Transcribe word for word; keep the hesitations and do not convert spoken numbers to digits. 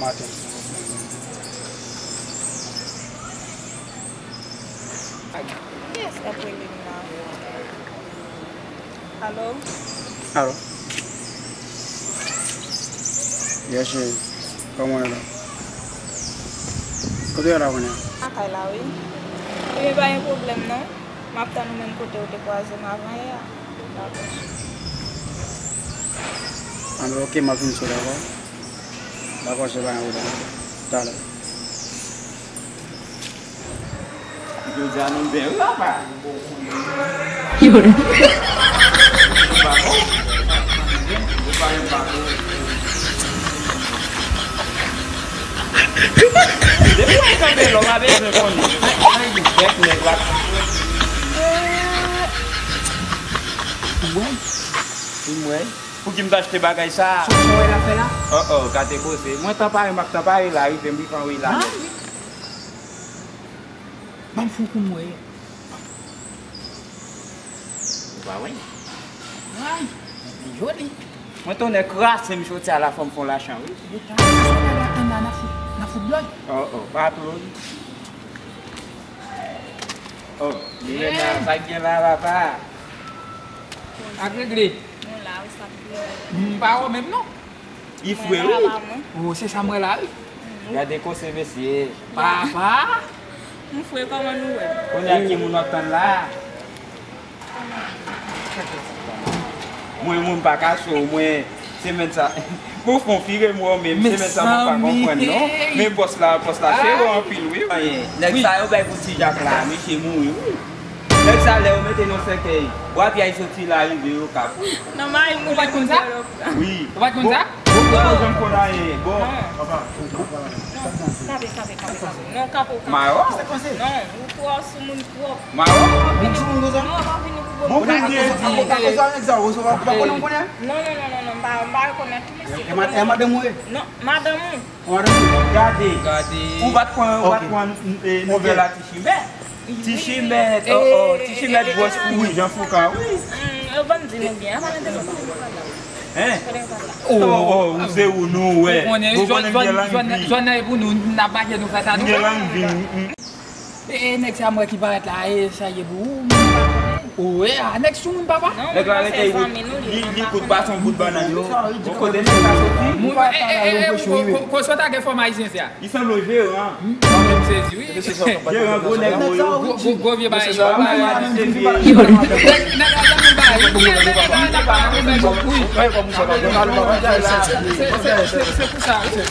Maten. Kiyès k ap rele m la? Alo? Alo. Yes, cheri. Kòman w ye la? Kote w ye la kounye a? Lakay la, wi. Ebyen, pa gen pwoblèm, non. M ap tann ou menm kote ou te kwaze m avan yè a. Dakò. Anben, oke, m ap vin sou, dakò? Dakò, se pa yon pwoblèm. Talè. Jodi a nou byen, wi, papa. Yo. Depi mwen kanpe la, m a bezwen konnen. Nan bèk nèg la. Ou wè? Ou wè? Pou ki m t achte bagay sa a? Sa w wè l ap fè la? Oh, oh, gade koze. Mwen tan pare, m ap tan pare la, rive m rive anwe la. Ban m fon kou m wè. Ou pa wè? Ay, li joli. Mwen tonnè krase m soti a la fò m fon lachan, wi. Yo ta sa pa atann la, n a fout, n a fout blòd. Oh, oh, pa plòd. Oh, li menm la, sa k gen la, papa? Ak regle. Nou la, wi, sa k gen. M pa wè menm non. Li fre, wi. Oh, se sa m wè la, wi. Gade koze mesye. Papa. M fre, kòman nou wè m? Kounye a ki moun w ap tann la? Mwen, mwen pa ka cho, mwen, semèn sa, bon, fon fire m wè w, men semèn sa mwen pa konprann non. Men bòs la, bòs la sere anpil, wi. Nèg sa yo bay pou Ti Jak la, misye mouri, wi. Nèg sa, lè yo mete nan sèkèy, bwa pyay soti la, rive yo kap. Nan mayi moun. Ou pa t konn sa? Wi. Ou pa t konn sa? Bon, bon, bon, janm konn anyen. Bon. Non, kanpe, kanpe, kanpe, kanpe. Non, kanpe, kanpe. Mayo? Non, ou twò sou moun twòp. Mayo? Moun sou moun konsa? Non, pa vini pou bon. Bon, moun ki di. Ou pa konn sa, nèg sa, ou pa konnen, ou konnen? Non, non, non, non, non, m pa, m pa rekonèt ou, mesye. E ma-, e madanm ou ye? Non, madanm ou. Gade. Gade. Ou pa t konn, ou pa t konn, eh, nouvèl la Ti Chimè? Ti Chimè, oh, oh, Ti Chimè gwòs pou jan fouka, wi. Hmm, yo bann di nou byen, apa nan telefòn. Hein? Oh, oh, ou se ou nou, wè. Ou konnen, ou konnen m gen lang vin. Zòn nan e pou nou, n ap mache nou fè sa nou. M gen lang vin. E, e, nèg sa m wè ki parèt la, e, sa ye pou ou. Ou wè, a, nèg sou moun, papa. Nèg la rete, li, li kout pa son bout bannann yo. Bon, kote nèg sa soti? Moun, e, e, e, e, ko, ko, ko, sot a gen fòm ayisyen se a? Li sanble yon jeran. Mwen menm sezi, wi. Jeran gwo nèg yo. Gwo, gwo, gwo vye bagay. Nèg la janm bay, wi. Nèg la janm bay, wi. Se, se, se, se pou sa, wi.